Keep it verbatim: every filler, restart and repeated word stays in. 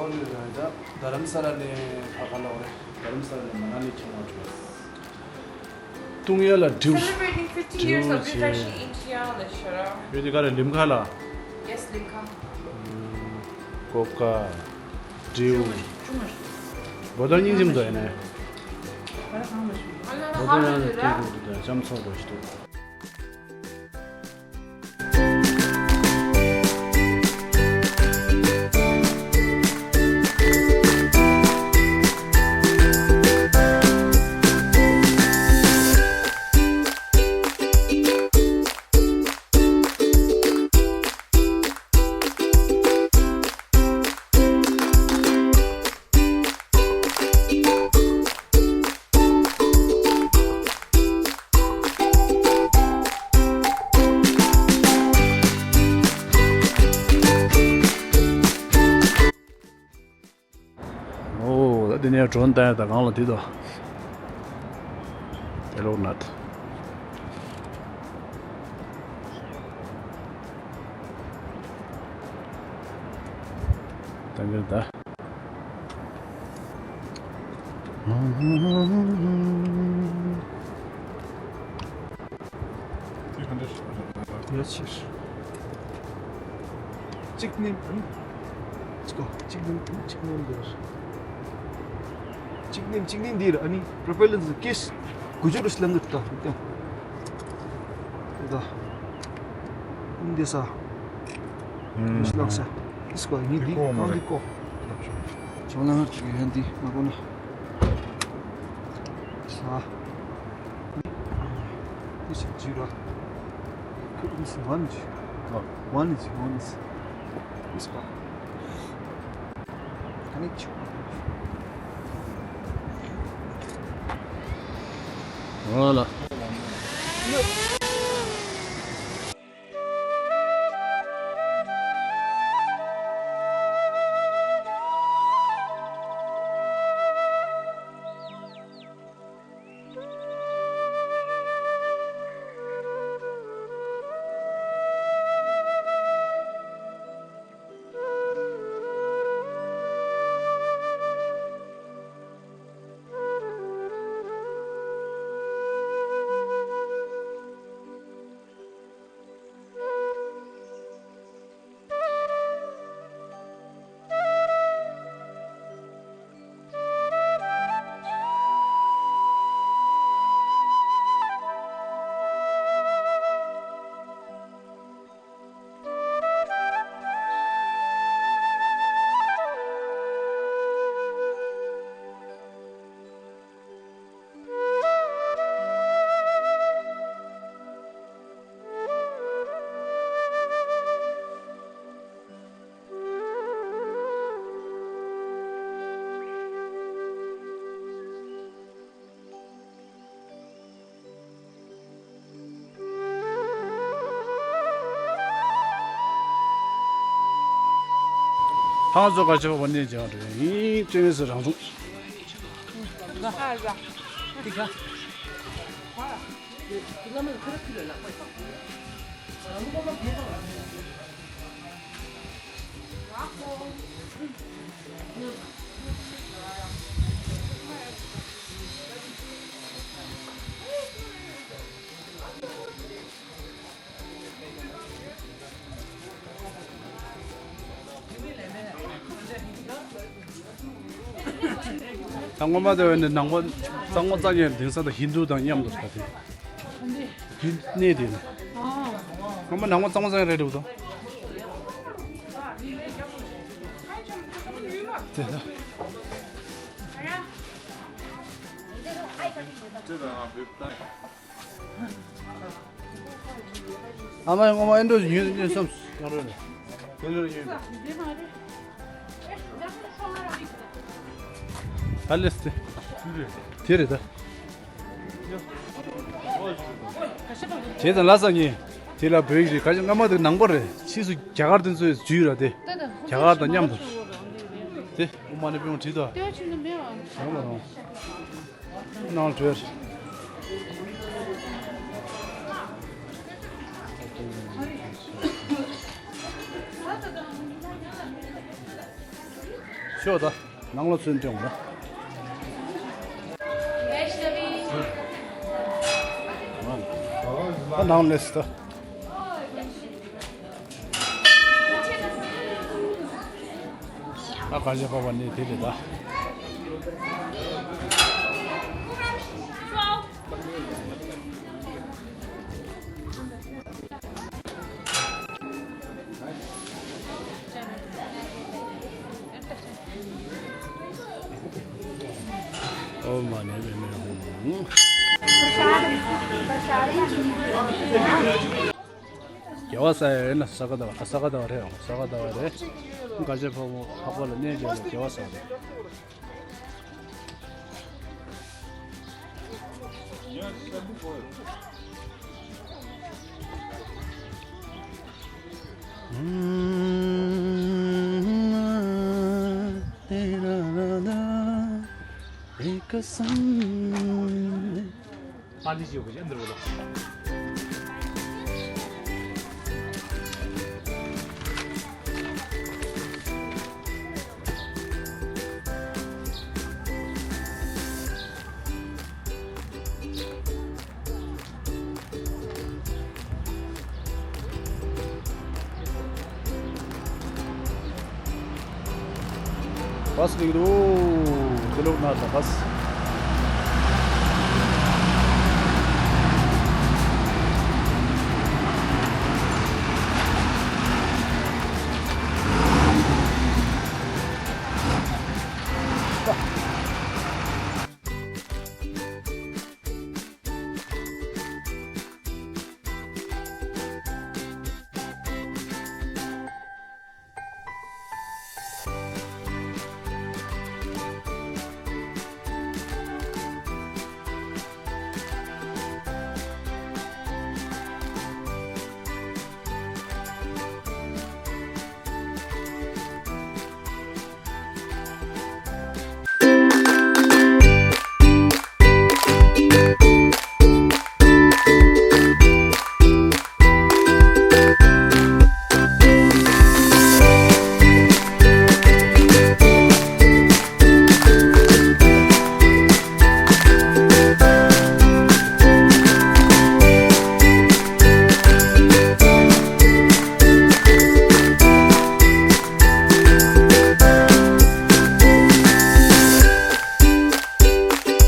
རྡ་རམ་ས་ལ་ནས་ཕ་ག་ལོག་རེད། རྡ་རམ་ས་ལ་ནས་མ་ན་ལི་ཁྱོང་བ་འགྲོ། བཏུང་ཡ་ལ་འགྲིའུ། Celebrating fifty years of འགྲིའུ་refreshing བྱས། India ལ་ཤར། ཡོད་དེ་ག་རེ་ལིམ་ཁ་ལ། Yes ལིམ་ཁ། ཀོ་ཀ་འགྲིའུ། བོ་ད་སྙིང་རྗེ་མདོག་ཡིན་ནས། བོ་ད་ཡང་སྐྱེ་དགོས་འདུག་ད་ལྕམ་ཚོགས་འགྲོ་ཞིག་འདུག་ཨོ། ད་འདི་ནས་ཌོ་རོན་བཏང་ཡ་ད་གང་ལ་དེ་དོ། དེ་ལོག་ན་ད། ད་འདིར་ད། ཡ་ཕྱིར། གཅིག་ནི། གཅིག་གོ་གཅིག་ནི་གཅིག་ནི་འདིར། གཅིག་ནི་གཅིག་ནི་འདིར་ཨ་ནི་པྲོ་པེ་ལན་ཀེས་དགུ་བཅུ་རུ་སླེབས་འདུག་ད་ཡང་། ད། འདི་ས། ཨུམ། རུ་སླེབས་ས། ཨིས་གོ་ནི་འདི་གང་འདི་གོ། ཇོ་ལང་ཧར་གྱི་ཡོན་འདི་མ་གོ་ན། ས། This is Jura. This is one. One is one is. This one. Can I check? Voilà. ཧང་ཚོ་ག་ཆོག་པ་ནས་ཀྱང་རེད། ཡིན་ཅེས་སུ་རང་བྱུང་། ད་སྔོན་མ་དེ་བས་ནི་ནང་པ་གཙང་མ་རྩ་ནས་དེང་སང་དང་ཧིན་དུ་དང་མཉམ་དུ་ད་དེ། ཧིན་གནས་དེ་ནི། སྔོན་མ་ནང་པ་གཙང་མ་རྩ་ནས་རེད་འདུག་ད། དེ་ད། ཨ་མ་ངོ་མ་ཨེ་འགྲོ་ཉོས་ཉོས་སམ། ཡང་རོལ་ནས། དེ་ལོར་ཉོས་པས། ད་ལེས་ཏེ། དེ་རེད་ད། དེ་དང་ལ་ས་ཉེ། དེ་ལ་བོད་ཡིག་རེད། ག་ཅི་སྔ་མ་དེ་ནང་པ་རེད། ཕྱིས་སུ་རྒྱ་གར་དེ་ཚོས་བརྒྱུད་ར་དེ། རྒྱ་གར་དང་མཉམ་དུ། དེ་དབུ་མ་ནས་དཔེ་བྲིས་ད། རང་ལ་རང་། ནང་བྲོས། ཅོ་ད་ནང་ལ་ཚུན་ཐོན་ལ། ད་ནང་ལས་ད། ཨ་ཁ་ཤས་པ་བ་ནི་དེ་རེད་ད། ཨོ་མ་ནེ་མེ་མེ་ཧོ། རྒྱལ་བ་ས་ཡ་ཡིན་ན་ས་ག་ཟླ་བ། ས་ག་ཟླ་བ་རེད། ས་ག་ཟླ་བ་རེད། ག་ཅེ་ཕག་པོ་ལ་གནས་བཅས་ལ་རྒྱལ་བ་ས་རེད། ཨ་ནི་ཞིག་ཡོད་གི་འདིར་བ་ལ། बस लिख दो। चलो ना था बस।